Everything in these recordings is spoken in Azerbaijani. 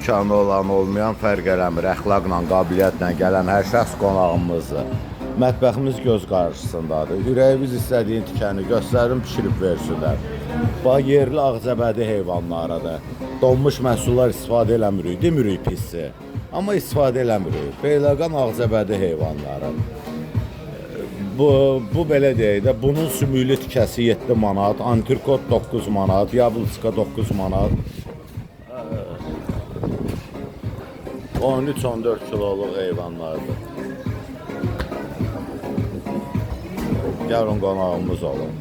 İmkanı olan, olmayan fərq eləmir. Əxlaqla, qabiliyyətlə gələn hər şəxs qonağımızdır. Mətbəximiz göz qarşısındadır. Ürəyimiz istədiyin tikəni göstərin, bişirib versinlər. Bax, yerli Ağcabədi heyvanlarıdır. Donmuş məhsullar istifadə eləmirik, demirik pisdir. Amma istifadə eləmirik. Beyləqan Ağcabədi heyvanları. Bu belə deyək də, bunun sümüklü tikəsi 7 manat, antrikot 9 manat, yablışka 9 manat. 13-14 kiloluq heyvanlardır. Gəlin qonağımız olun.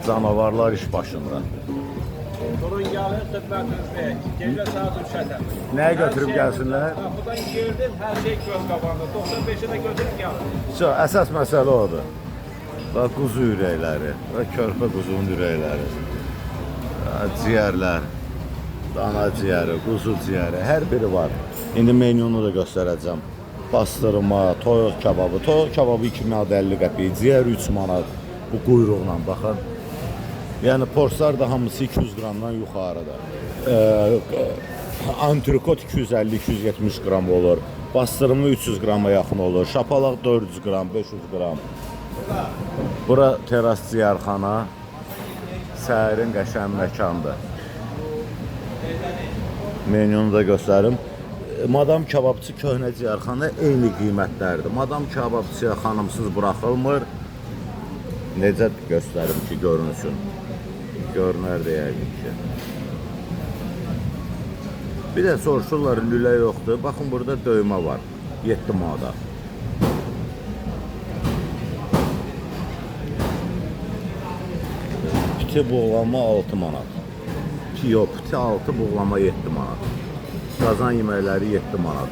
Canavarlar iş başında. Durun gəlin, xidmətinizdəyik. Gecə saat 3-ədək. Nəyə götürüb gəlsinlər? Qapıdan girdim, hər şey göz qabağında. 95-ə də götürüb gəlin. Şu, əsas məsələ odur. Bax, quzu ürəkləri, və körpə quzunun ürəkləri, ciyərlər, dana ciyəri, quzu ciyəri, hər biri var. İndi menyunu da göstərəcəm. Bastırma, toyuq kababı, toyuq kababı 2 manat 50 qəpik, ciyər 3 manat bu quyruqla baxın. Yəni porslar da hamısı 200 qramdan yuxarıdır. Antrikot 250-270 qram olur. Bastırma 300 qrama yaxın olur. Şapalaq 400 qram, 500 qram. Bura teras ciyərxana. Səhərin qəşəng məkandır. Menyunu da göstərim. Madam Kababçı köhnə ciyərxana eyni qiymətlərdir. Madam Kababçıya xanımsız buraxılmır. Necə göstərim ki, görünsün. Görünər yəqin ki. Bir də soruşurlar lülə yoxdur. Baxın burada döymə var. 7 manata. Piti buğlama 6 manat. Yox, piti 6, buğlama 7 manat. Qazan yeməkləri 7 manat.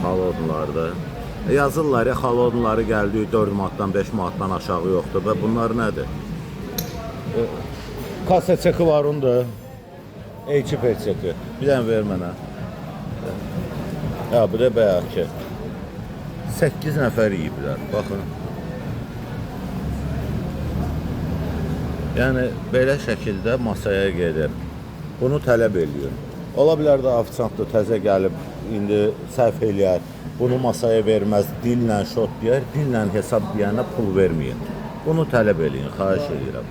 Xalodlardır. Yazırlar ya xalodları gəldi 4 manatdan 5 manatdan aşağı yoxdur və bunlar nədir? Kassa çeki var onda. HP çeki. Bir dənə ver mənə. Ya bu da bayaqki. 8 nəfər yeyiblər. Baxın. Yəni belə şəkildə masaya gedir. Bunu tələb eləyin. Ola bilər də ofisiant da təzə gəlib indi səhv eləyər. Bunu masaya verməz, dillə şot deyər, dillə hesab deyənə pul verməyin. Bunu tələb eləyin, xahiş edirəm.